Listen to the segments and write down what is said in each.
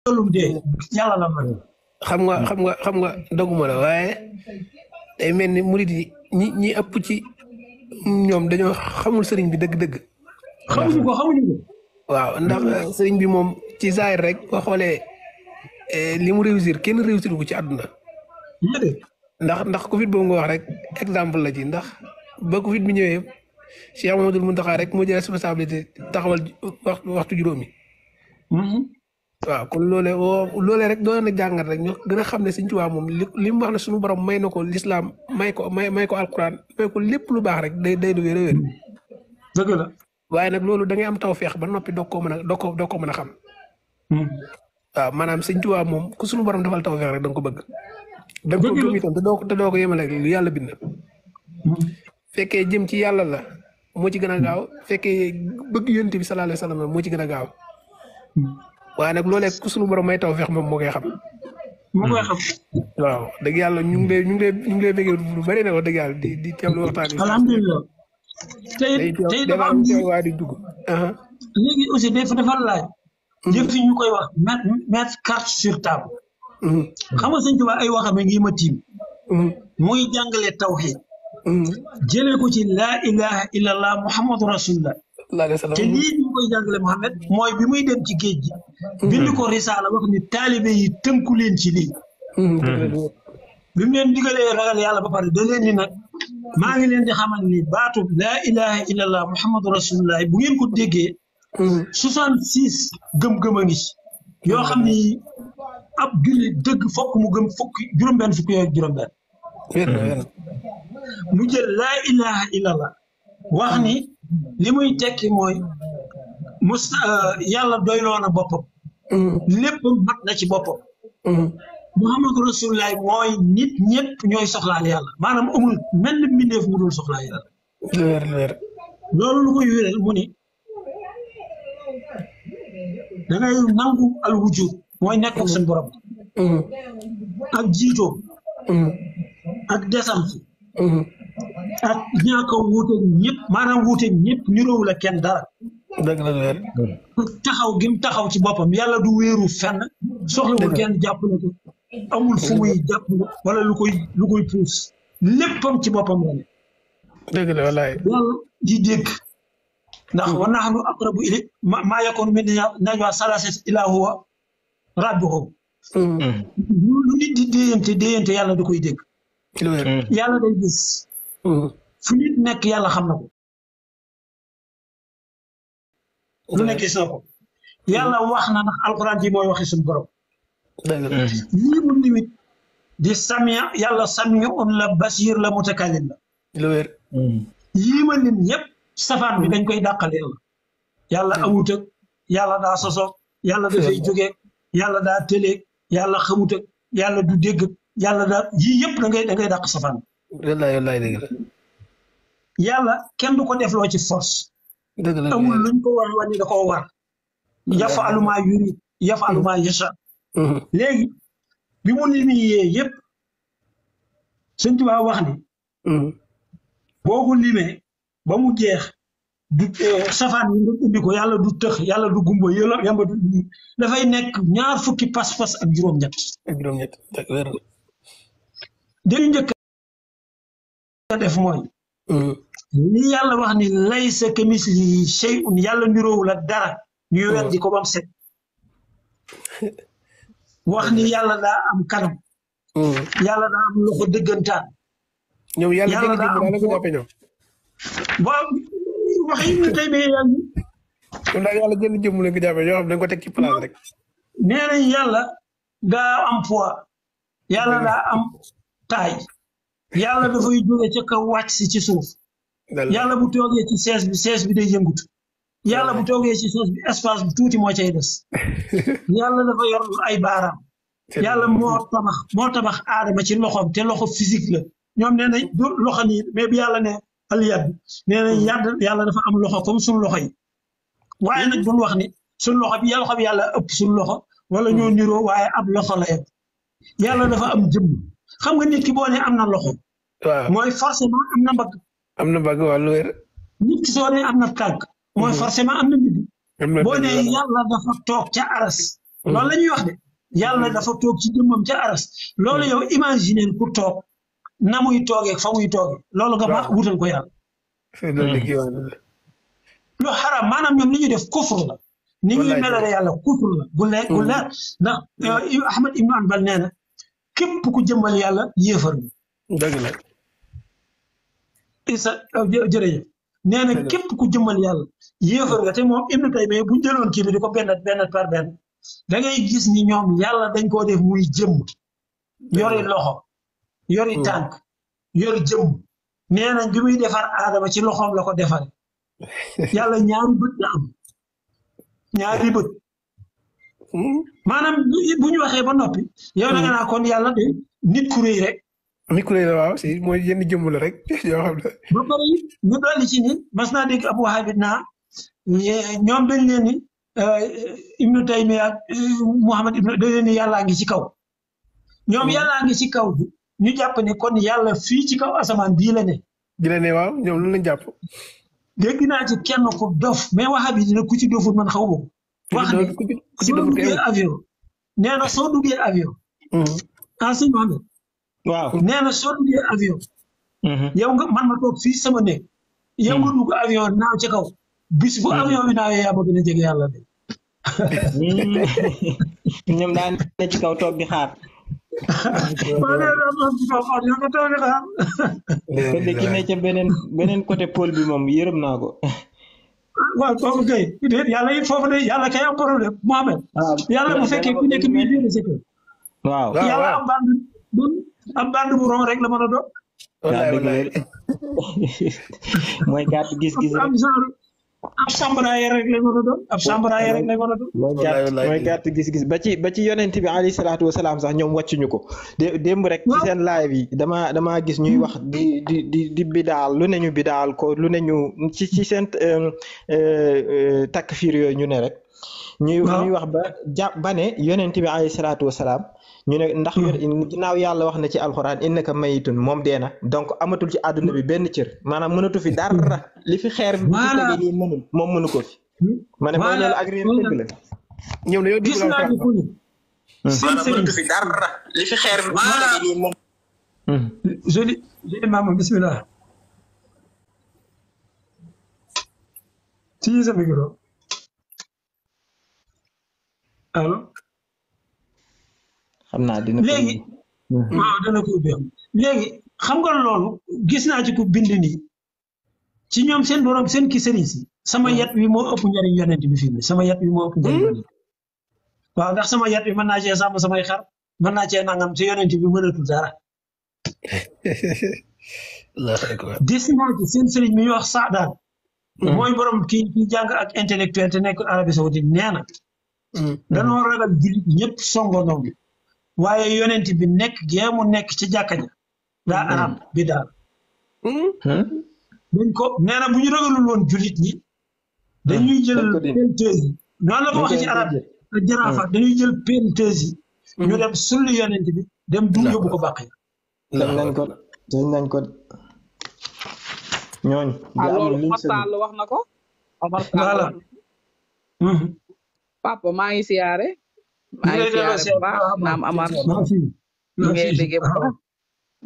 loolu de yàlla la man. xam nga doguma la waaye day mel ni murid yi ñi ëpp ci ñoom dañoo xamul sëriñ bi dëgg-dëgg. xamuñu ko. waaw ndax sëriñ bi moom ci zaahir rek boo xoolee li mu réussir kenn réussir ko ci àdduna. ndax Covid boobu nga wax rek exemple la ci ndax ba Covid bi ñëwee Cheikh Mamadou Mountakha rek moo jël responsabilité taxawal waxtu juróomi. waaw kon loolee rek doon na jàngat rek ñu gën a xam ne Sëriñ Tuubaa moom li mu wax ne suñu borom may na ko lislaam may ko alquran may ko lépp lu baax rek day du wér a wér. dëgg la. waaye nag loolu da ngay am tawfeex ba noppi doo ko mën a xam. waaw maanaam Sëriñ Tuubaa moom ku suñu borom defal tawfeex rek da nga ko bëgg. da nga ko gëm itam te doo ko yemale rek lu yàlla bind. fekkee jëm ci yàlla la moo ci gën a gaaw fekkee bëgg yonent bi sallallahu alayhi wa sallam moo ci gën a gaaw. waaye nag loolee ku suñu borom may tawfeex moom moo koy xam. waaw dëgg yàlla ñu ngi lay bëggee lu bari na wax dëgg yàlla di teewlu waxtaan bi. alhamdulilah. tey dafa am waa di dugg. léegi aussi dafa laaj. yëf yi ñu koy wax mettre carte sur table. xam nga Sëñ Tuubaa ay waxam ngi ma tiim. muy jàngale tawhiid. jëlee ko ci laa ilaha illallah muhammadu rasulullah. te lii ñu koy jàngale Muhammad mooy bi muy dem ci géej gi. bind ko risaala wax ni taalibe yi tënku leen ci lii. bi mu leen digalee ragal yàlla ba pare da leen ni nag maa ngi leen di xamal ni baatu laa ilaha illallah muhammadu rasulullah bu ngeen ko déggee. 66 gëm-gëm a ngi ci yoo xam ni ab julli dëgg fokk mu gëm juróom-benn fukk yooyu ak juróom-benn. mu jël laa ilaha illallah wax ni li muy tekki mooy yàlla doyloo na boppam. lépp mat na ci boppam. muhammadu rasulullah mooy nit ñëpp ñooy soxlaal yàlla maanaam amul mel ni mbindeef mu dul soxlaal yàlla. loolu lu koy wéral mu ni da ngay nangu al wujud mooy nekk ak seen borom. ak jiitoo. ak desam fi. ak ñàkk a wuuteeg ñëpp maanaam wuuteeg ñëpp niroowul ak kenn dara. dëgg la leer. taxaw gi mu taxaw ci boppam yàlla du wéeru fenn. soxlawul kenn jàppale ko amul fu muy jàppale wala lu koy puus léppam ci boppam la ne. dëgg la wallaay. yàlla di dégg. ndax wa nahnu aqrabu ilayhi maa yakunu min najwa salaasati illaa huwa raabi'uhum. lu nit di déyante yàlla da koy dégg. yàlla day gis. fu nit nekk yàlla xam na ko. lu nekk gis na ko. yàlla wax na ndax alquran ji mooy waxi suñu borom. lii mu limit di samia yàlla samiun la basir la mutakallim la. yii ma lim yëpp. safaan bi dañ koy dàqal yàlla amut ak yàlla daa sosoog yàlla dafay jógeeg yàlla daa tëleeg yàlla xamut ak yàlla du dégg yàlla daa yii yëpp da ngay dàq safaan bi. wallaay dëgg la. yàlla kenn du ko defloo ci force. dëgg la amul luñ ko war wàññi da koo war. yaf'alu maa yurid yaf'alu maa yasha. léegi bi mu limee yëpp Sëñ Tuubaa wax ni. boo ko limee. ba mu jeex du safaan yi nga indi ko yàlla du tëx yàlla du gumba yàlla du dafay nekk ñaar fukki pas-pas ak juróom-ñett. dañu njëkk a def mooy. li yàlla wax ni laysa kamislihi shay'un yàlla niroowul ak dara. ñu weddi ko ba mu set. wax ni yàlla daa am kanam. yàlla daa am loxo dëggantaan. ñoom yàlla jënd jëmm daal la ko jàppee ñoom. waaw wax yi ñu tey bee yàlla. kon daal yàlla jënd jëmm lañ ko jàppee ñoo xam dañ ko teg ci place rek. nee nañ yàlla daa am poids. yàlla daa am taille. yàlla dafay jóge ca kaw wàcc si ci suuf. yàlla bu toogee ci sees bi day yëngut. yàlla bu toogee ci sees bi espace bi tuuti moo cay des. yàlla dafa yor ay baaraam. yàlla moo tabax aadama ci loxoom te loxo physique la ñoom nee nañ du loxo nii mais bi yàlla ne al yad nee nañ yàlla dafa am loxo comme suñu loxo yi. waaye nag duñ wax ni suñu loxo bi yàlla ëpp suñu loxo wala ñoo niroo waaye ab loxo la yëpp. yàlla dafa am jëmm xam nga nit ki boo nee am na loxo. waaw mooy forcément am na mbagg. am na mbagg wàllu wér. nit ki soo nee am na tànk. mooy forcément am na ndigg. boo nee yàlla dafa toog ca aras. loolu la ñuy wax de yàlla dafa toog ci jëmmam ca aras loolu yow imaginer ku toog na muy toogee fa muy toogee loolu nga ma wutal ko yàlla lu xaram maanaam ñoom li ñu def kufur la ni ñuy melale yàlla kufur la bu leer ndax Ahmad ibnu Anbal nee na képp ku jëmmal yàlla yéefar bi dëgg la isa jërëjëf nee na képp ku jëmmal yàlla yéefar nga te moom Ibnu Taymiyya bu jëloon kii bi di ko benn par benn da ngay gis ni ñoom yàlla dañ koo def muy jëmm yori loxo yori tànk yori jëmm nee na bi muy defar aadama ci loxoom la ko defare yàlla ñaari bët la am ñaari bët maanaam bu ñu waxee ba noppi yow da nga naa kon yàlla de nit ku rëy rek nit ku rëy la waaw si mooy yenn jëmm la rek yoo xam ne ba pare ñu dolli ci ni mas naa dégg Abu Habib naa ñoom dañ leen ni Ibnu Taymiyya ak Muhammad ibnu dañ leen ni yàllaa ngi ci kaw ñoom yàllaa ngi ci kaw bi ñu jàpp ne kon yàlla fii ci kaw asamaan bii la ne di la ne waaw ñoom lu lañ jàpp dégg naa ci kenn ku dof mais Wahhabi dina ku ci doful man xaw ma ko wax ne soo duggee avion nee na soo duggee avion sëñ Mohamed waaw nee na soo duggee avion yow nga man ma toog fii sama néeg yow nga dugg avion naaw ci kaw bis bu avion bi naawee yaa ma gën a jege yàlla de ñoom daan ne ci kaw toog di xaar kon de ki ne ca beneen côté pôle bi moom yërëm naa ko waaw kooku kay yàlla it foofu de yàlla kay am problème Mohamed yàlla bu fekkee ku nekk mii déré si kër waaw yàlla am band bu ron rek la mën a doon mooy gàtt gis-gis am genre ab sambaraay rek la mën a doon ab sambaraay rek la mën a doon mooy gàtt gis-gis ba ci yonent bi alayhi salaatu wasalaam sax ñoom wàccuñu ko démb rek ci seen live yi damaa gis ñuy wax di bidaal lu ne ñu bidaal ko lu ne ñu ci seen takfiir yooyu ñu ne rek ñuy wax ba ne yonent bi alayhi salaatu wasalaam ñu ne ndax ginnaaw yàlla wax na ci alxuraan innaka mayitun moom dee na donc amatul ci àdduna bi benn cër maanaam mënatu fi dara li fi xeer bi tege nii mënul moom mënu ko fi ma ne mooy loolu ak réer dëgg la ñoom dañoo gis naa ni ku ni maanaam mënatu fi dara li fi xeer bi tege nii moom joli maama bismillah ci sa micro allo xam naa dina léegi waaw dana ko ubbi léegi xam nga loolu gis naa ci ku bind nii ci ñoom seen borom seen ki sëriñ si sama yat wi moo ëpp njariñ yonent bi fi mu ne sama yat wi moo ëpp njariñ yonent waaw ndax sama yat wi mën naa cee sàmm samay xar mën naa cee nangam te yonent bi mënatul dara gis naa ci seen sëriñ mi ñu wax Saadaan mooy borom kii jàng ak intellectuel te nekk Arabie Saoudite nee na danoo ragal jullit ñëpp songonoom waaye yonent bi nekk gee mu nekk ci jàkka ja daa arab bi daal dañ ko nee na bu ñu ragalul woon jullit ñi dañuy jël pelleteuse yi noonu la ko waxee ci arab ak jaraafa dañuy jël pelleteuse yi ñu dem sulli yonent bi dem du yóbbu ko bàq dañ nañ ko ñooñ loolu Omar Sall wax na ko Omar Sall papa maa ngi siyaare maa ngi siyaare bu baax naam Amar ñu ngay déggee bu baax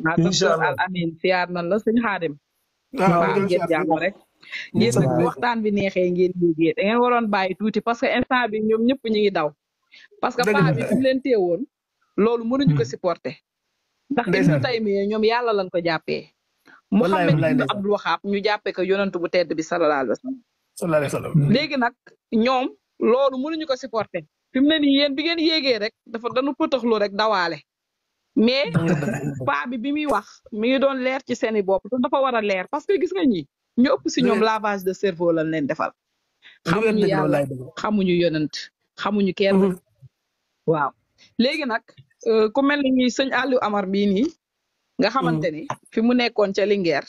naa docteur Al Amin siyaar nan la sëñ Xaadim baax ngeen jàmm rek yéen nag bu waxtaan bi neexee ngeen yéegee da ngeen waroon bàyyi tuuti parce que instant bi ñoom ñëpp ñu ngi daw parce que paa bi fi mu leen teewoon loolu mënuñu ko supporter ndax Ibnu Taymiyya ñoom yàlla lañ ko jàppee Muhammad ibn Abdul Wahhab ñu jàppee ko yonantu bu tedd bi sallallahu alayhi wa sallam léegi nag ñoom loolu mënuñu ko supporter fi mu ne nii yéen bi ngeen yéegee rek dañu pëtaxlu rek dawaale mais paa bi muy wax mi ngi doon leer ci seeni bopp te dafa war a leer parce que gis nga ñi ñu ëpp si ñoom lavage de cerveau lañ leen defal xamuñu yàlla xamuñu yonant xamuñu kenn waaw léegi nag ku mel ni sëñ Aliou Amar bii nii nga xamante ni fi mu nekkoon ca Linguère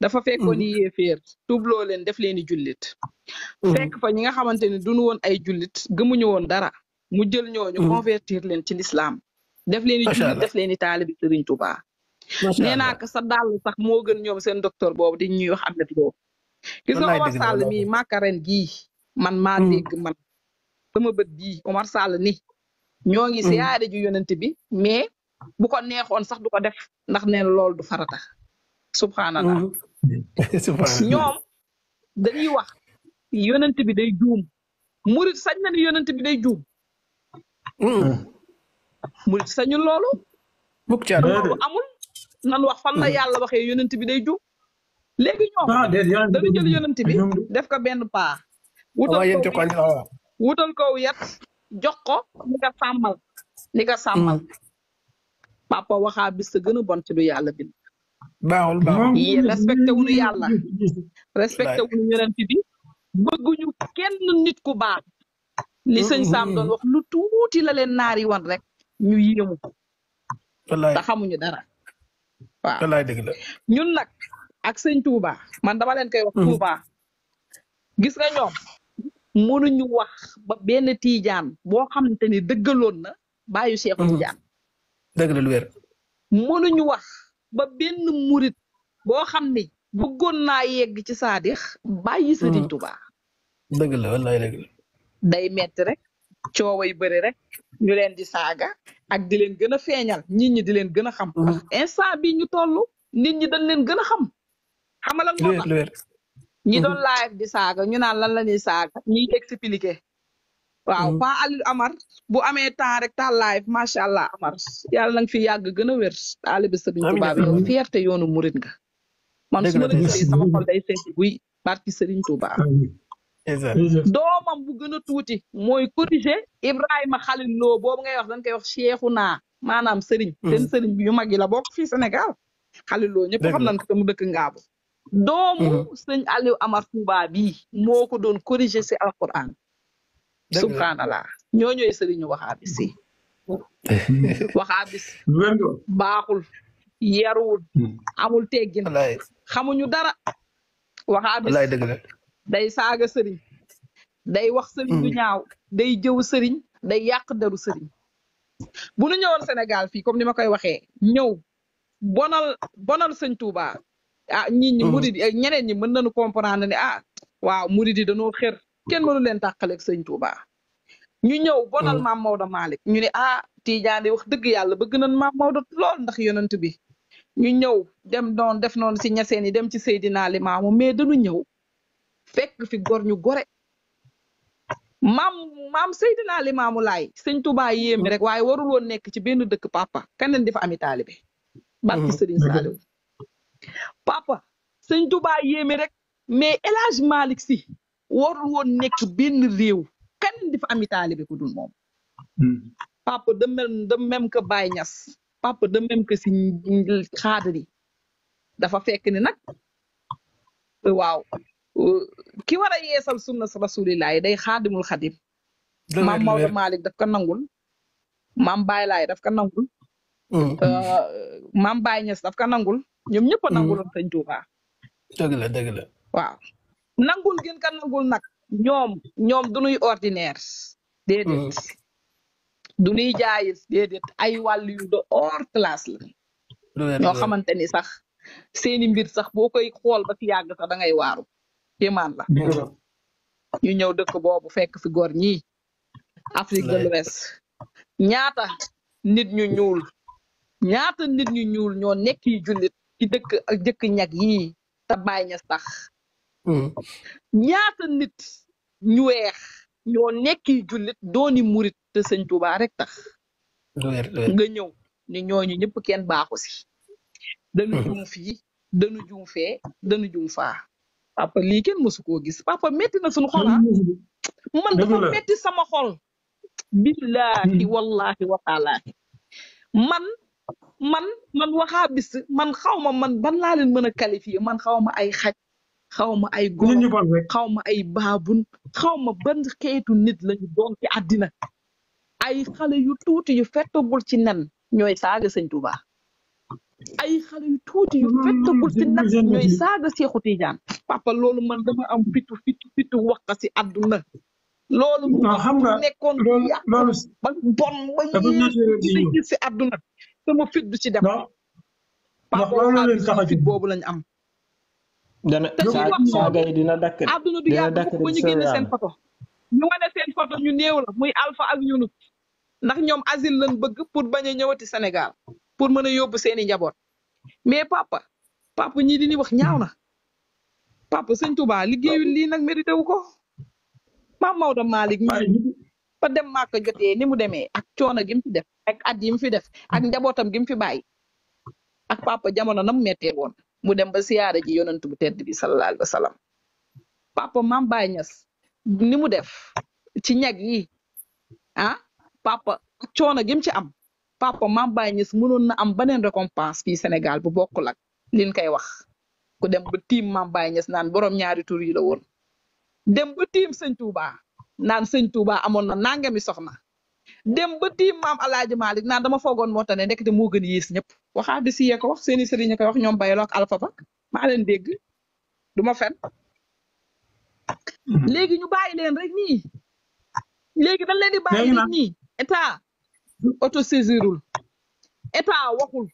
dafa fekkoon yéeféer tuubloo leen def leen i jullit fekk fa ñi nga xamante ni duñu woon ay jullit gëmuñu woon dara mu jël ñooñu convertir leen ci l'islam def leen i jullit def leen i taalibi Sëriñ Tuubaa nee naa ko sa dàll sax moo gën ñoom seen docteur boobu di ñuy wax Ahmed Lo gis nga Omar Sall mii màkkaren gii man maa dégg man sama bët bii Omar Sall ni ñoo ngi siyaare ju yonent bi mais bu ko neexoon sax du ko def ndax nee na loolu du farata subhanallah ñoom dañuy wax yonent bi day juum murit sañ na ni yonent bi day juum murit sañul loolu loolu amul nan wax fan la yàlla waxee yonent bi day juum léegi ñoom dañu jël yonent bi def ko benn paa wutal ko yat jox ko ni ka sàmmal papa waxaa bis gën a bon ci lu yàlla bind baaxul yi respecté wuñu yàlla respecté wuñu yonent bi bëgguñu kenn nit ku baax li sëñ Sam doon wax lu tuuti la leen naari wan rek ñu yéemu te xamuñu dara waaw ñun nag ak sëñ Touba man dama leen koy wax Touba gis nga ñoom mënuñu wax ba benn tiijaan boo xamante ni dëggaloon na bàyyi Cheikh Tidiane dëgg la lu wér mënuñu wax ba benn murit boo xam ni bëggoon naa yegg ci saadix bàyyi Sëriñ Touba dëgg la wallaay dëgg la day metti rek cooway bëri rek ñu leen di saaga ak di leen gën a feeñal nit ñi di leen gën a xam instant bi ñu toll nit ñi dañ leen gën a xam xamalal moo tax ñi doon live di saaga ñu naan lan la ñuy saaga ñuy expliqué waaw Pa Aliou Amar bu amee temps rek taal live macha allah Amar yàlla na nga fi yàgg gën a wér taalibe Sëriñ Touba bi yow fierté yoonu murit nga man su ma la gisee sama xol day seeti buy barki Sëriñ Touba doomam bu gën a tuuti mooy corriger Ibrahima Khalil Lo boobu ngay wax dañ koy wax Cheikhouna maanaam sëriñ seen sëriñ bi yu mag yi la bokk fii Sénégal Khalil Lo ñëpp xam nañ ko mu dëkk Ngaabu doomu sëñ Aliou Amar Touba bii moo ko doon corriger si alquran subhanallah ñoo ñooy sëriñu waxaabis si waxaabis baaxul yaruwul amul teggin xamuñu dara waxaabis day saaga sëriñ day wax sëriñ du ñaaw day jëw sëriñ day yàq deru sëriñ bu nu ñëwoon Sénégal fii comme ni ma koy waxee ñëw bonal sëñ Touba ah nit ñi murid yi ñeneen ñi mën nañu comprendre ne ah waaw murid yi dañoo xër kenn mënu leen tàqaleeg sëñ Touba ñu ñëw bonal maam Maodo Malick ñu ne ah Tidiane wax dëgg yàlla bëgg nañ maam Maodo lool ndax yonent bi ñu ñëw dem doon def noonu si ñaseen yi dem ci Seydina Limaamu mais dañu ñëw fekk fi gor ñu gore maam Seydina Limaamu Laay sëñ Touba yéemi rek waaye warul woon nekk ci benn dëkk papa keneen di fa ami taalibe barki sëriñ Saliou papa sëñ Touba yéemi rek mais El Hadj Malick Sy warul woon nekk benn réew keneen di fa ami taalibe ku dul moom papa de même que Baye Niass papa de même que si xaadari dafa fekk ni nag waaw ki war a yeesal sunna rasulillahi day xaadimul xadim maam Maodo Malick daf ko nangul maam Baye Laay daf ko nangul maam Baye Niass daf ko nangul ñoom ñëpp a nanguloon sëñ Touba dëgg la waaw nangul gën ka nangul nag ñoom duñuy ordinaire déedéet duñuy jaayis déedéet ay wàllu yu de hors classe la ñoo xamante ni sax seeni mbir sax boo koy xool ba fi yàgg sax da ngay waaru kéemaan la ñu ñëw dëkk boobu fekk fi góor ñi Afrique de l'Ouest ñaata nit ñu ñuul ñoo nekk yi jullit ci dëkk ak jëkk ñag yii te Baay Ñas tax ñaata nit ñu weex ñoo nekk yi jullit dooni murit te sëñ Touba rek tax nga ñëw ni ñooñu ñëpp kenn baaxu si dañu juum fii dañu juum fee dañu juum faa papa lii kenn mësu koo gis papa metti na suñu xol man dafa metti sama xol billahi wallahi wa taalaahi man waxaa bis man xawma man ban laa leen mën a qualifier man xawma ay xaj xawma ay golo xawma ay baabun xawma ban xeetu nit lañu doon ci àddina ay xale yu tuuti yu fettagul ci nen ñooy saaga sëñ Touba ay xale yu tuuti yu fettagul ci nen ñooy saaga Seexu Tijaan papa loolu man dama am fitu wax ci àdduna loolu xam nga nekkoon loolu ba bon ba yéegi ci àdduna sama fit du ci dem papa loolu fit boobu lañ am dana saaga yi dina dakk àdduna du yàgg ba ñu génne seen photo ñu wane seen photo ñu néew la muy Alpha ak Yunus ndax ñoom asile lañ bëgg pour bañ a ñëwati Sénégal pour mën a yóbbu seeni njaboot mais papa ñii di ni wax ñaaw na papa sëñ Touba liggéeyul lii nag mérité wu ko Maam Maodo Malick fa dem Màkka jotee ni mu demee ak coono gi mu fi def ak at yi mu fi def ak njabootam gi mu fi bàyyi ak papa jamono na mu mettee woon mu dem ba siyaare ji yonent bu tedd bi sallallahu alayhi wa sallam papa Maam Baye Niass ni mu def ci ñag yi ah papa coono gi mu ci am papa Maam Baye Niass mënoon na am beneen récompense fii Sénégal bu bokkul ak liñ koy wax ku dem ba tiim Maam Baye Niass naan borom ñaari tur yi la woon dem ba tiim sëñ Touba naan sëñ Touba amoon na nangami soxna dem ba tiim Maam Alaaji Malick naan dama foogoon moo tax ne ndekete moo gën a yées ñëpp waxaa di siyee ko wax seeni sëriñ koy wax ñoom bayaloo ak alpha ba maa leen dégg du ma fen léegi ñu bàyyi leen rek nii léegi dañ leen di bàyyi rek nii état autosaisirul état waxul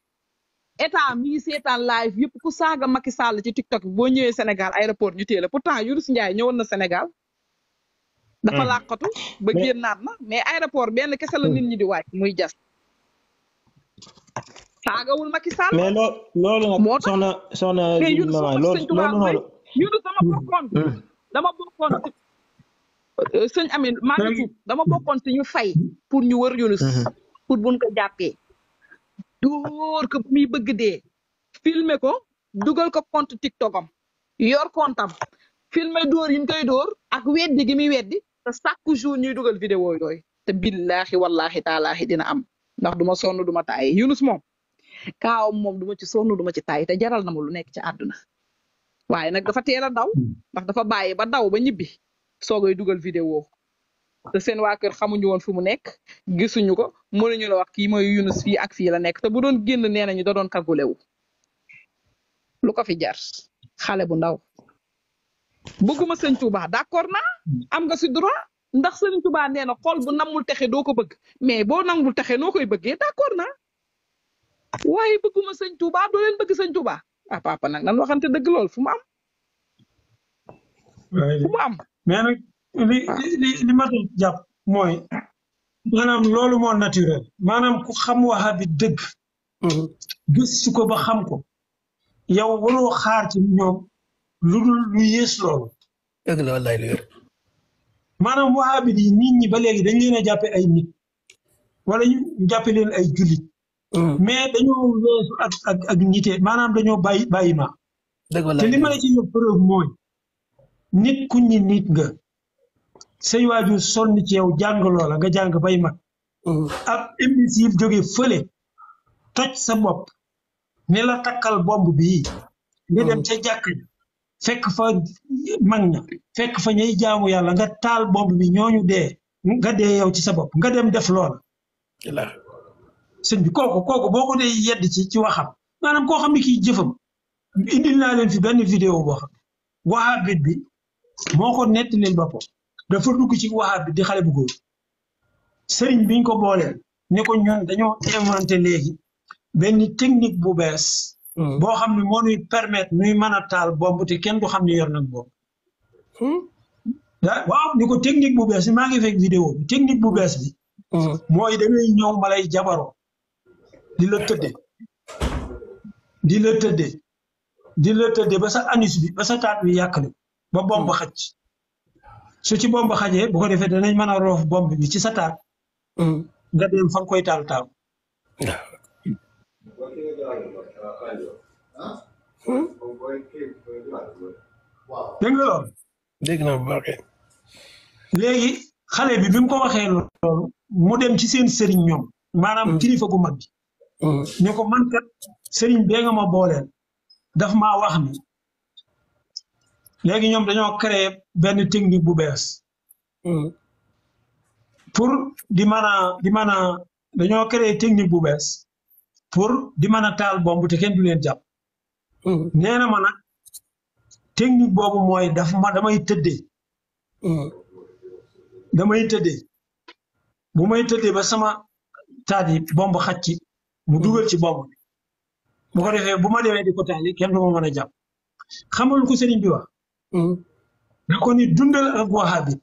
état mi ngi seetaan live yëpp ku saaga Macky Sall ci TikTok bi boo ñëwee Sénégal aéroport ñu téye la pourtant Younouss Ndiaye ñëwoon na Sénégal dafa làqatu ba génnaat na mais aéroport benn kese la nit ñi di wàcc muy jas saagawul Macky Sall mais loolu nag soxna Younouss dama bokkoon sëñ Amine maa ngi tuub dama bokkoon ci ñu fay pour ñu wër Younouss pour buñ ko jàppee dóor ko bu muy bëgg dee filmer ko dugal ko compte TikTok am yor compte am filmer dóor yi ñu koy dóor ak weddi gi muy weddi te chaque jour ñuy dugal vidéo yooyu te billaahi wallaahi taalaahi dina am ndax duma sonn duma tàyyi Younouss moom kaawam moom duma ci sonn duma ci tàyyi te jaral na ma lu nekk ci àdduna waaye nag dafa teel a daw ndax dafa bàyyi ba daw ba ñibbi soogay dugal vidéo te seen waa kër xamuñu woon fu mu nekk gisuñu ko mënuñu la wax kii mooy Younouss fii ak fii la nekk te bu doon génn nee nañu da doon kagulewu lu ko fi jar xale bu ndaw bëgguma sëñ Touba d'accord naa am nga si droit ndax sëñ Touba nee na xol bu namul texe doo ko bëgg mais boo nangul texe noo koy bëggee d'accord naa waaye bëgguma sëñ Touba doo leen bëgg sëñ Touba ah papa nag nan waxante dëgg lool fu mu am fu mu am mais nag li ma doon jàpp mooy maanaam loolu moo naturel maanaam ku xam wahabi dëgg gëstu ko ba xam ko yow waroo xaar ci ñoom lu dul lu yées loolu dëgg la wallaay lu yor maanaam wahabi yi nit ñi ba léegi dañ leen a jàppe ay nit wala ñu jàppe leen ay jullit mais dañoo weesu ak nite maanaam dañoo bàyyi ma te li ma la ci yóbbu preuve mooy nit ku ñi nit nga say waajur sonn ci yow jàng loola nga jàng bay mag ab imbécile jóge fële toj sa bopp ne la takkal bomb bii nga dem ca jàkk fekk fa mag ña fekk fa ñay jaamu yàlla nga taal bomb bi ñooñu dee nga dee yow ci sa bopp nga dem def loola sëñ bi kooku boo ko dee yedd ci waxam maanaam koo xam ne kii jëfam indil naa leen fi benn vidéo boo xam wahabit bi moo ko netti leen boppam dafa dugg ci wahabit di xale bu góor sëriñ biñ ko booleel ne ko ñun dañoo inventé léegi benn technique bu bees boo xam ne moo ñuy permettre ñuy mën a taal bomb te kenn du xam ne yor nag bomb waaw ni ko technique bu bees bi maa ngi fekk vidéo bi technique bu bees bi mooy da ngay ñëw ma lay jabaroo di la tëddee ba sa anus bi ba sa taat bi yàqale ba bomb xaj su ci bomb xajee bu ko defee danañ mën a roof bomb bi ci sa taat nga dem fa nga koy taal dégg nga loolu dégg naa bu baax léegi xale bi bi mu ko waxee loolu mu dem ci seen sëriñ ñoom maanaam kilifa gu mag bi ne ko man kat sëriñ bee nga ma booleel daf maa wax ni léegi ñoom dañoo créé benn technique bu bees pour di mën a dañoo créé technique bu bees pour di mën a taal bomb te kenn du leen jàpp nee na ma nag technique boobu mooy damay tëddee bu may tëddee ba sama taat yi bomb xaj ci mu dugal ci bomb bi bu ko defee bu ma demee di ko taali kenn du ma mën a jàpp xamal ko sëriñ bi wax da ko ni dundal ak wahabit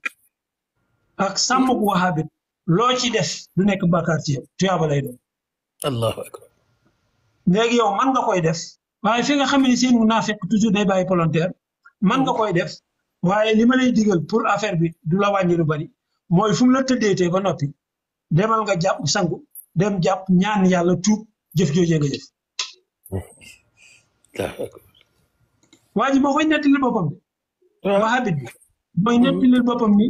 ak sàmm ak wahabit loo ci def du nekk bàkkaar ci yow tuyaaba lay doon. allahu akbar. léegi yow man nga koy def waaye fi nga xam ne seen munaafiq toujours day bàyyi volontaire man nga koy def waaye li ma lay digal pour affaire bi du la wàññi lu bari mooy fu mu la tëddeetee ba noppi demal nga jàpp sangu dem jàpp ñaan yàlla tuub jëf joojee nga jëf. waa ji moo koy nettali boppam de. wahabit bi mooy nettali boppam ni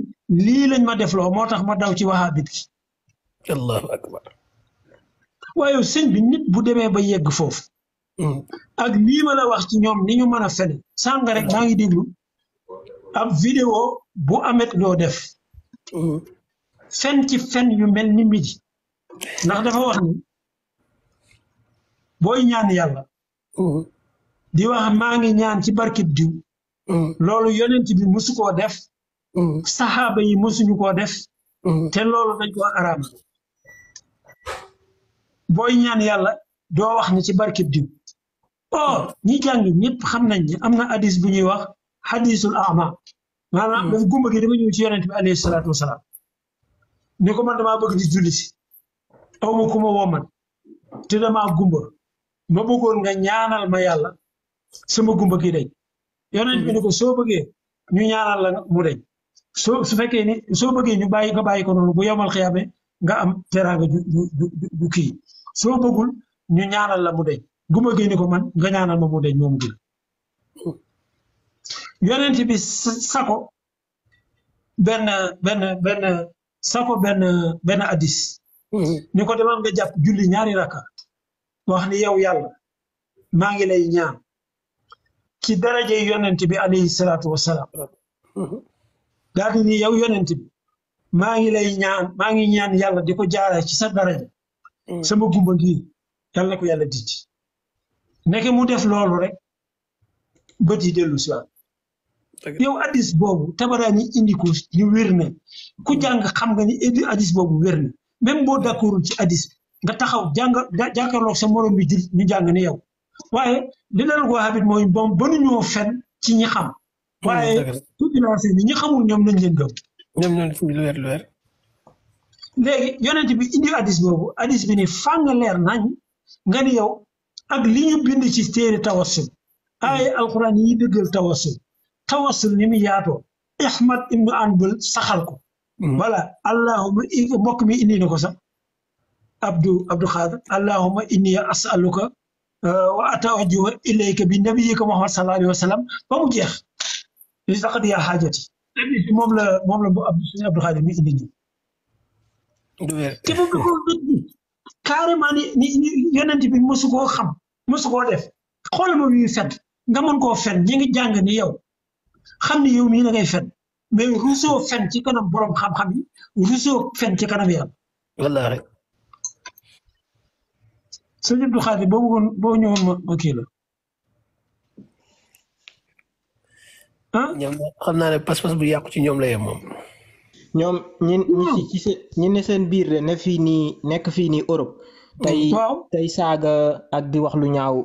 lii lañ ma defloo moo tax ma daw ci wahabit ki. allahu akbar. waaye sëñ bi nit bu demee ba yegg foofu. ak lii ma la wax ci ñoom ni ñu mën a fen sàng rek maa ngi déglu ab vidéo bu amet loo def. fen ci fen yu mel ni midi ndax dafa wax ni booy ñaan yàlla. di wax maa ngi ñaan ci barkib diw. loolu yonent bi mosu koo def. saxaaba yi mosuñu koo def. te loolu dañ koo araam. booy ñaan yàlla doo wax ni ci barkib diw. ñi jàng ñëpp xam nañ ne am na hadis bu ñuy wax hadisul ama maanaam dafa gumba gi dafa ñëw ci yonent bi alayhi salaatu wasalaam ni ko man damaa bëgg di julli si aw ma ku ma woman te damaa gumba ma bëggoon nga ñaanal ma yàlla sama gumba gi dañ yonent bi ni ko soo bëggee ñu ñaanal la mu dañ su fekkee ni soo bëggee ñu bàyyi nga bàyyi ko noonu bu yomal xiyaame nga am teraanga ju kii soo bëggul ñu ñaanal la mu dañ gumba gi ni ko man nga ñaanal ma mu dañ moom gën yonent bi sako benn hadis ni ko demal nga jàpp julli ñaari raka wax ni yow yàlla maa ngi lay ñaan ci daraje yonent bi alayhi salaatu wasalaam daal di ni yow yonent bi maa ngi ñaan yàlla di ko jaara ci sa daraja sama gumba gi yàlla na ko yàlla dijji nekk mu def loolu rek bët yi dellu si waat yow hadis boobu Tabaraani indi ko ñu wér na ku jàng xam nga ni hadis boobu wér na même boo d'accordul ci hadis nga taxaw jàkkaarloog sa morom bi jul ñu jàng ni yow waaye li dal ko habit mooy moom banuñoo fen ci ñi xam waaye population bi ñi xamul ñoom nañ leen gëm lu wér léegi yonent bi indi hadis boobu hadis bi ni fàng leer nañ nga ni yow ak li ñu bind ci téere tawassul ay alquran yi dëggal tawassul ni mu yaatoo Ahmad ibnu Anbal saxal ko voilà allahuma mbokk mi indi na ko sax Abdou Khadre allahuma inni asaluka wa atawajjahu ilayka bi nabiyika Muhammad sallallahu alayhi wa sallam ba mu jeex li saqat yaa xaajati moom la suñu Abdou Khadre mi indi nii te moom la ko nit ñi carrément ni yonent bi mosu koo xam mosu koo def xoolal ma wi fen nga mën koo fen ñi ngi jàng ni yow xam ni yow mii na ngay fen mais rusoo fen ci kanam borom xam-xam yi rusoo fen ci kanam yàlla. wallaahi. sëñ Abdou Khadre boo ñëwoon ma kii la. ñoom xam naa ne pas-pas bu yàqu ci ñoom la yem moom. ñoom ñi ne seen biir de ne fii nii nekk fii nii Europe. tey saaga ak di wax lu ñaaw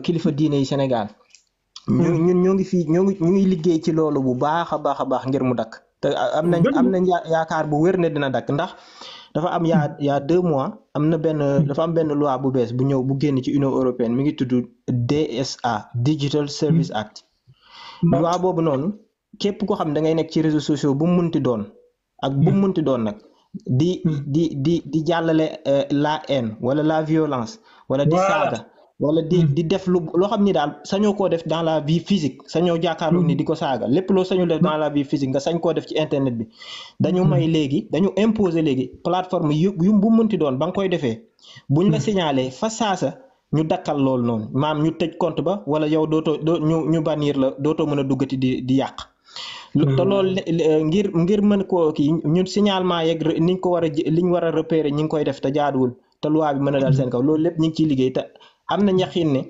kilifa diine yi Sénégal. ñun ñoo ngi fii ñu ngi liggéey ci loolu bu baax a baax ngir mu dakk te am nañ yaakaar bu wér ne dina dakk ndax dafa am yaa 2 mois dafa am benn loi bu bees bu ñëw bu génn ci Union européenne mi ngi tudd DSA Digital Service Act. loi boobu noonu képp ko xam da ngay nekk ci réseaux sociaux bu mu munti doon ak bu mu munti doon nag di jàllale la haine wala la violence wala di saaga wala di def loo xam ni daal sañoo koo def dans la vie physique sañoo jàkkaarloo ni di ko saaga lépp loo sañu def dans la vie physique nga sañ koo def ci internet bi dañu may léegi dañu imposer léegi plateforme yu bu munti doon ba nga koy defee buñ la signalé fa saasa ñu dakkal loolu noonu maam ñu tëj compte ba wala yow ñu bannir la dootoo mën a duggati di yàq te loolu ngir mën koo kii ñun signalement yeeg niñ ko war a liñ war a repérer ñi ngi koy def te jaaduwul te loi bi mën a dal seen kaw loolu lépp ñu ngi ciy liggéey te am na ñaxiin ne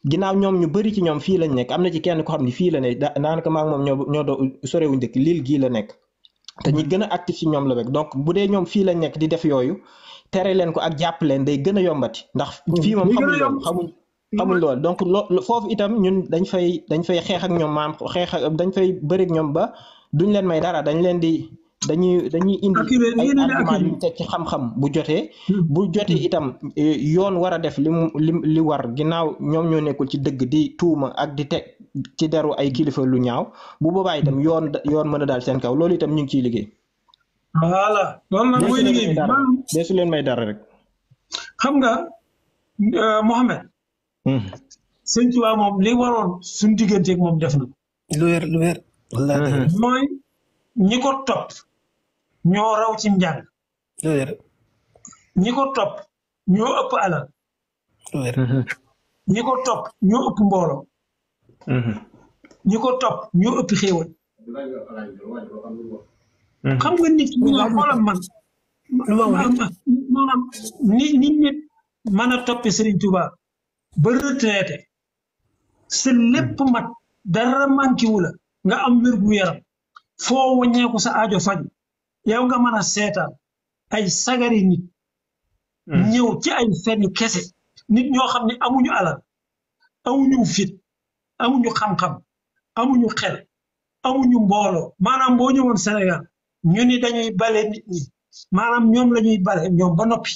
ginnaaw ñoom ñu bëri ci ñoom fii lañ nekk am na ci kenn ko xam ne fii la ne daanaka maa ngi moom ñoo doo sorewuñ dëkk Lille gii la nekk te ñi gën a actif ci ñoom la rek donc bu dee ñoom fii lañ nekk di def yooyu tere leen ko ak jàpp leen day gën a yombati ndax fii moom xamuñ loolu donc foofu itam ñun dañ fay xeex ak ñoom dañ fay bëri ak ñoom ba duñ leen may dara dañ leen di dañuy indi ay argument yu teg ci xam-xam bu jotee itam yoon war a def li war ginnaaw ñoom ñoo nekkul ci dëgg di tuuma ak di teg ci deru ay kilifa lu ñaaw bu boobaa itam yoon mën a daal seen kaw loolu itam ñu ngi ciy liggéey. voilà loolu nag mooy liggéey bi deesu leen may dara rek. xam nga Mohamed. sëñ Tuubaa moom li waroon suñu digganteeg moom def na. lu wér. mooy ñi ko topp ñoo raw ci njàng. lu wér. ñi ko topp ñoo ëpp alal. lu wér. ñi ko topp ñoo ëpp mbooloo. ñi ko topp ñoo ëpp xéewal. xam nga nit ñi nga xoolal man. maanaam ni nit mën a toppi Serigne Touba ba retraité sa lépp mat dara manqué wu la nga am wér gu yaram foo wàññeeku sa aajo faj yow nga mën a seetaan ay sagari nit ñëw ci ay fenn kese nit ñoo xam ne amuñu alal amuñu fit amuñu xam-xam amuñu xel amuñu mbooloo maanaam boo ñëwoon Sénégal ñu ni dañuy bale nit ñi maanaam ñoom la ñuy bale ñoom ba noppi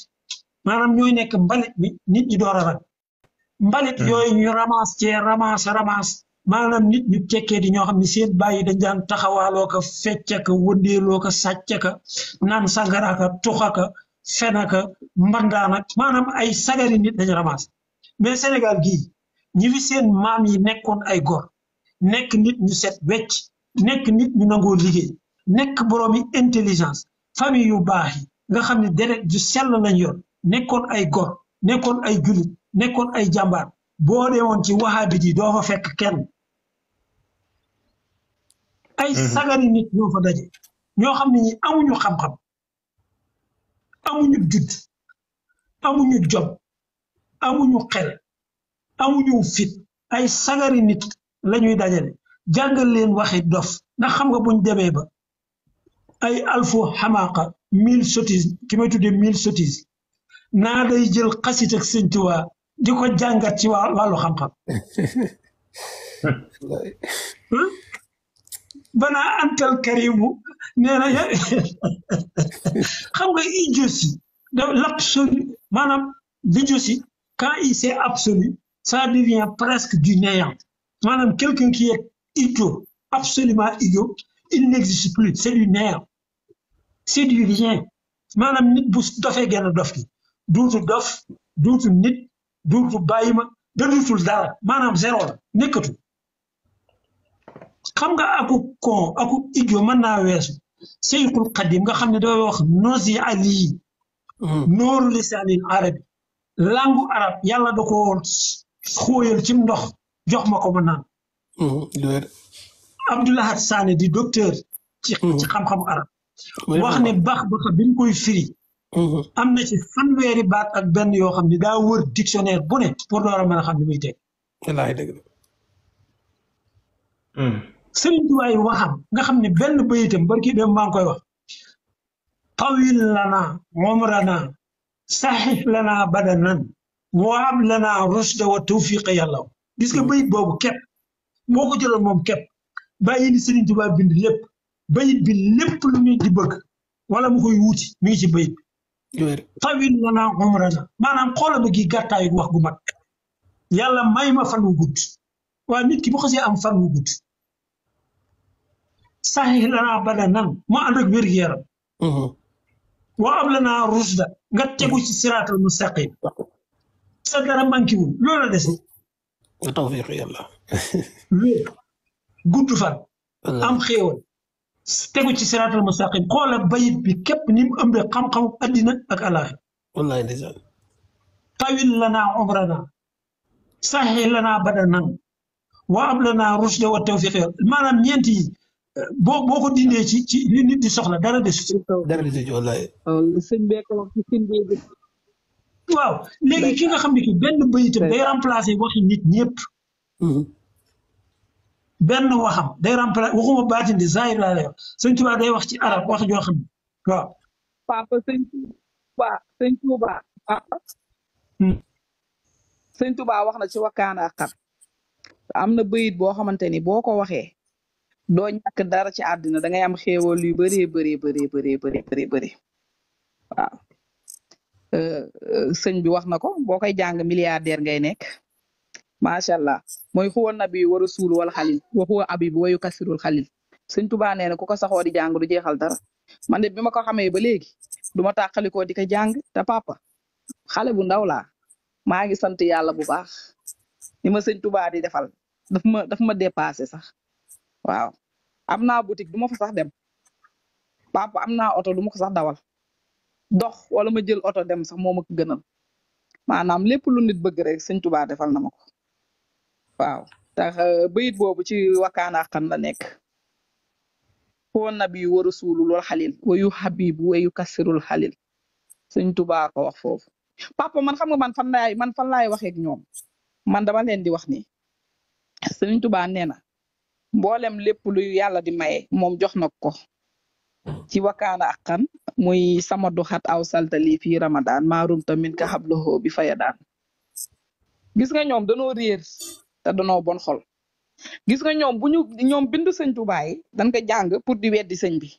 maanaam ñooy nekk mbalit bi nit ñi door a rag mbalit yooyu ñu ramasse maanaam nit ñu tekkee di ñoo xam ne seen bàyyi dañ daan taxawaaloo ko feccaka wëndeeloo ko sàccaka naan sangaraaka tuxaka fenaka mbandaanak maanaam ay sagari nit dañu ramasse mais Sénégal gii ñi fi seen maam yi nekkoon ay gor nekk nit ñu set wecc nekk nit ñu nangoo liggéey nekk boroomi intelligence famille yu baax yi nga xam ne deret ju sell lañ yor nekkoon ay gor nekkoon ay julit nekkoon ay jàmbaar boo deewoon ci wahabit yi doo fa fekk kenn ay sagari nit ñoo fa daje ñoo xam ne ñi amuñu xam-xam amuñu judd amuñu jom amuñu xel amuñu fit ay sagari nit lañuy dajale jàngal leen waxi dof ndax xam nga buñ demee ba ay alfu xamaaqa 1000 sottises ki may tuddee 1000 sottises naa day jël xasit ak Sëñ Tuubaa di ko jàngat ci wàllu xam-xam banaa antal karimu nee na xam nga idiotie l'absolu maanaam l'idiotie quand c'est absolu ça devient presque du néant maanaam quelqu'un qui est idiot absolument idiot il n'existe plus c'est du néant c'est du rien maanaam nit bu dofee genn dof gi duutu dof duutu nit duutu bàyyima da duutul dara maanaam zéro la nekkatu xam nga aku idiot mën naa weesu Seyxul Xadim nga xam ne dafay wax nosi ali nooru lisaanil arabi langue arabe yàlla da ko xóoyal ci ndox jox ma ko ma naan Abdoulahat Sané di docteur ci xam-xamu arab wax ne bax bi ñu koy firi am na ci fanweeri baat ak benn yoo xam ne daa wër dictionnaire bu ne pour door a mën a xam ne muy teg wallaahi dëgg la Sëriñ Tuubaa yi waxam nga xam ne benn bayitam barki dem maa ngi koy wax tawil lana umrana saxix lana badanan waab lana rushda wa tawfiqa yàlla gis nga bayit boobu képp moo ko jëloon moom képp bàyyi li Sëriñ Tuubaa bind lépp bayit bi lépp lu nit di bëgg wala mu koy wuuti mi ngi ci bayit bi tawil lana umrana maanaam xoola ba gi gàttaayu wax gu mat yàlla may ma fan wu gudd waaye nit ki bu xasee am fan wu gudd saxix lanaa badanan mu ànd ak wér-gu-yaram wa am lanaa rusda nga tegu ci siraatal mustaqim sa dara manqué wul loolu la dese nga tawfiq yàlla wér gudd fan am xéewal tegu ci siraatal mustaqim xoola bayit bi képp ni mu ëmbee xam-xam addina ak alaaxira wallahi ndeysaan tawil lanaa umrana saxix lanaa badanan wa am lanaa rusda wa tawfiq yàlla maanaam ñeent yi boo ko dindee ci li nit di soxla dara desu dara desu ci wallahi sëñ bee ko wax ci sëñ bi waaw léegi ki nga xam ne ki benn bayitam day remplacer waxi nit ñëpp benn waxam day remplacer waxuma baatin di zahir laa lay wax Sëñ Tuubaa day wax ci arab wax joo xam ne waaw papa sëñ Tuubaa papa sëñ Tuubaa wax na ci wakkaana ak xat am na bayit boo xamante ni boo ko waxee doo ñàkk dara ci àddina da ngay am xéewal yu bëree bëree bëree bëree bëree bëri waaw sëñ bi wax na ko boo koy jàng milliardaire ngay nekk macha allah mooy xuwa nabi wa rasul wal xalil wa xuwa abib wayu kasirul xalil sëñ Tuubaa nee na ku ko saxoo di jàng du jeexal dara man de bi ma ko xamee ba léegi du ma tàqalikoo di ko jàng te papa xale bu ndaw laa maa ngi sant yàlla bu baax ni ma sëñ Tuubaa di defal daf ma dépassé sax waaw am naa boutique du ma fa sax dem papa am naa oto du ma ko sax dawal dox wala ma jël oto dem sax moo ma ko gënal maanaam lépp lu nit bëgg rek sëñ Tuubaa defal na ma ko waaw tax bayit boobu ci wakaana xan la nekk foo nabi wa rasulul wal xalil wayu habibu wayu kasirul xalil sëñ Tuubaa ko wax foofu papa man xam nga man fan laay waxee ak ñoom man dama leen di wax ni sëñ Tuubaa nee na mboolem lépp lu yàlla di maye moom jox na ko ci wakaana xan muy sama duxat aw saltali fii ramadan maarum tamit ka xabloxoo bi faya daan gis nga ñoom danoo réer te danoo bon xol gis nga ñoom ñoom bindu sëñ Tuubaa yi dañ ko jàng pour di weddi sëñ bi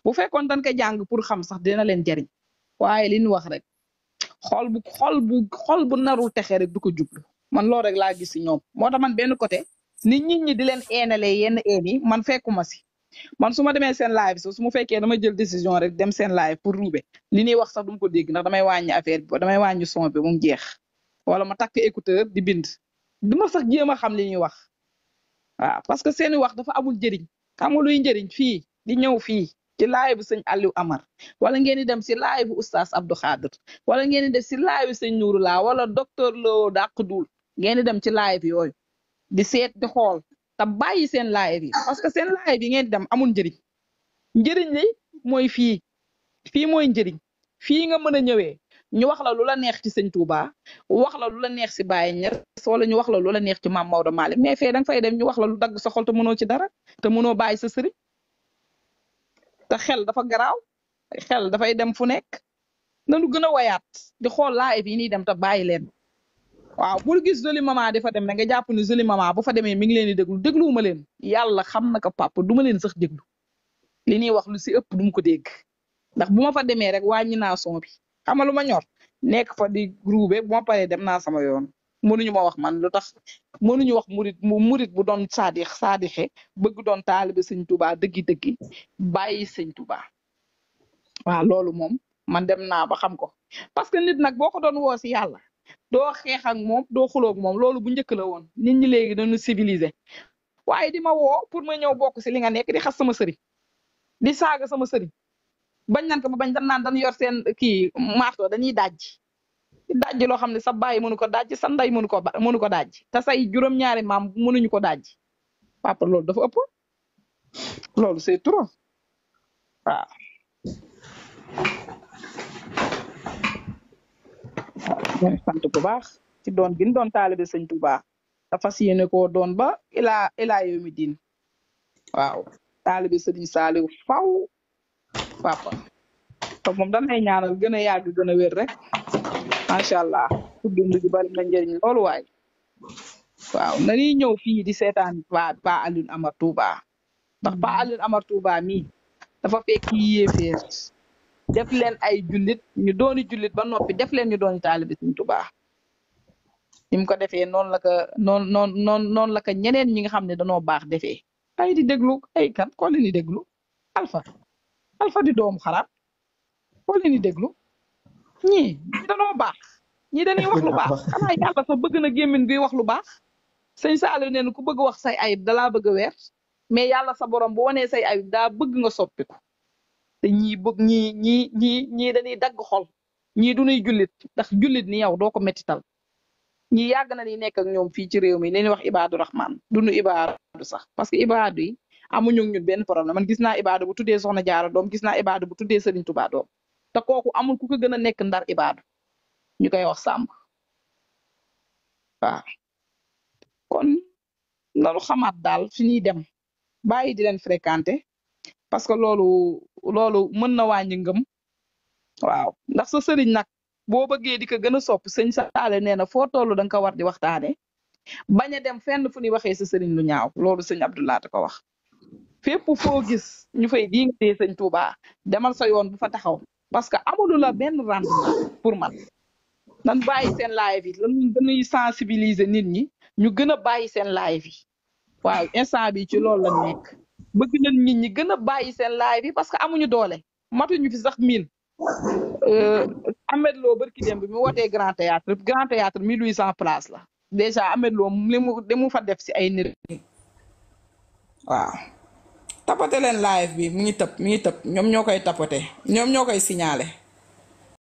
bu fekkoon dañ ko jàng pour xam sax dina leen jariñ waaye li ñu wax rek xol bu narul texe rek du ko jublu man loolu rek laa gis si ñoom moo tax man benn côté nit ñi di leen eenalee yenn een yi man fekkuma si man su ma demee seen live so su ma fekkee dama jël décision rek dem seen live pour ruube li ñuy wax sax du ma ko dégg ndax damay wàññi affaire bi damay wàññi son bi mu jeex wala ma takk écouteur di bind duma sax jéem a xam li ñuy wax waaw parce que seeni wax dafa amul njëriñ xam nga luy njëriñ fii di ñëw fii ci live bu sëñ Aliou Amar wala ngeen di dem si live bu oustaz Abdou Khadir wala ngeen di def si live sëñ Nourou La wala docteur Lo dàq dul ngeen di dem ci live yooyu di seet di xool te bàyyi seen live yi parce que seen live yi ngeen di dem amul njëriñ li mooy fii mooy njëriñ fii nga mën a ñëwee ñu wax la lu la neex ci sëñ Touba wax la lu la neex si Baye Niass wala ñu wax la lu la neex ci Mame Maodo Malick mais fee danga fay dem ñu wax la lu dagg sa xol te mënoo ci dara te mënoo bàyyi sa sëriñ te xel dafa garaaw xel dafay dem fu nekk nanu gën a wayaat di xool live yi nii dem te bàyyi leen waaw bul gis joli mama dafa dem nga jàpp ni joli mama bu fa demee mi ngi leen di dégluwuma leen yàlla xam na ko papa duma leen sax déglu li ñuy wax lu si ëpp duma ko dégg ndax bu ma fa demee rek wàññi naa son bi xam nga lu ma ñor nekk fa di groupé bu ma paree dem naa sama yoon mënuñu ma wax man lu tax mënuñu wax murit bu doon saadixe bëgg doon taalibe sëñ Touba dëggi bàyyi sëñ Touba waaw loolu moom man dem naa ba xam ko parce que nit nag boo ko doon woo si yàlla doo xeex ak moom doo xuloo ak moom loolu bu njëkk la woon nit ñi léegi dañu civilisé waaye di ma woo pour ma ñëw bokk si li nga nekk di xas sama sëriñ di saaga sama sëriñ bañ nan ko ba bañ dan naan dañu yor seen kii marto dañuy dajji loo xam ne sa baay mënu ko dajji sa nday mënu ko dajji te say juróom-ñaari maam mënuñu ko dajji papa loolu dafa ëpp loolu c'est trop waaw sant bu baax ci doon gin doon taalibe sëñ Touba te fas yéene koo doon ba ilaa yawmi diin waaw taalibe sëriñ Saaliw faw papa te moom danay ñaanal gën a yàgg gën a wér rek macha allah ku dund gi bari na njëriñ loolu waay waaw nañuy ñëw fii di seetaan Pa Alioune Amar Touba ndax Pa Alioune Amar Touba mii dafa fekk yéeféer def leen ay jullit ñu dooni jullit ba noppi def leen ñu dooni taalibe sëñ Touba ni mu ko defee noonu noonu la ko ñeneen ñi nga xam ne danoo baax defee ay di déglu ay kan koo leen di déglu alpha di doomu xaraam koo leen di déglu ñii danoo baax ñii dañuy wax lu baax xanaa yàlla sax bëgg na gémmiñ guy wax lu baax sëñ Saliou nee na ku bëgg wax say ayib dalaa bëgg a weer mais yàlla sa borom bu wanee say ayib daa bëgg nga soppiku te ñii bëgg ñii dañuy dagg xol ñii du ñuy jullit ndax jullit ni yow doo ko mettital ñii yàgg na ni nekk ak ñoom fii ci réew mi leen wax Ibadu Rahman duñu Ibadu sax parce que Ibadu yi amuñu ñun benn problème man gis naa Ibadu bu tuddee Soxna Jaara doom gis naa Ibadu bu tuddee Serigne Touba doom te kooku amul ku ko gën a nekk ndar Ibadu ñu koy wax Samb waaw kon loolu xamaat daal fi ñuy dem bàyyi di leen fréquenté parce que loolu mën na wàññi ngëm waaw ndax sa sëriñ nag boo bëggee di ko gën a sopp sëñ Saale nee na foo toll da nga ko war di waxtaane bañ a dem fenn fu ñuy waxee sa sëriñ lu ñaaw loolu sëñ Abdoulaye ko wax fépp foo gis ñu fay diingatee sëñ Touba demal sa yoon bu fa taxaw parce que amulu la benn rendement pour man nan bàyyi seen live yi lan dañuy sensibiliser nit ñi ñu gën a bàyyi seen live yi waaw instant bi ci loolu la nekk bëgg nañ nit ñi gën a bàyyi seen live yi parce que amuñu doole matuñu fi sax 1000 Ahmed Lo barki démb bi mu wootee Grand Théâtre 1800 places la déjà Ahmed Lo li mu fa def si ay nit waaw tapote leen live bi mi ngi tëb ñoom ñoo koy tapote ñoom ñoo koy signalé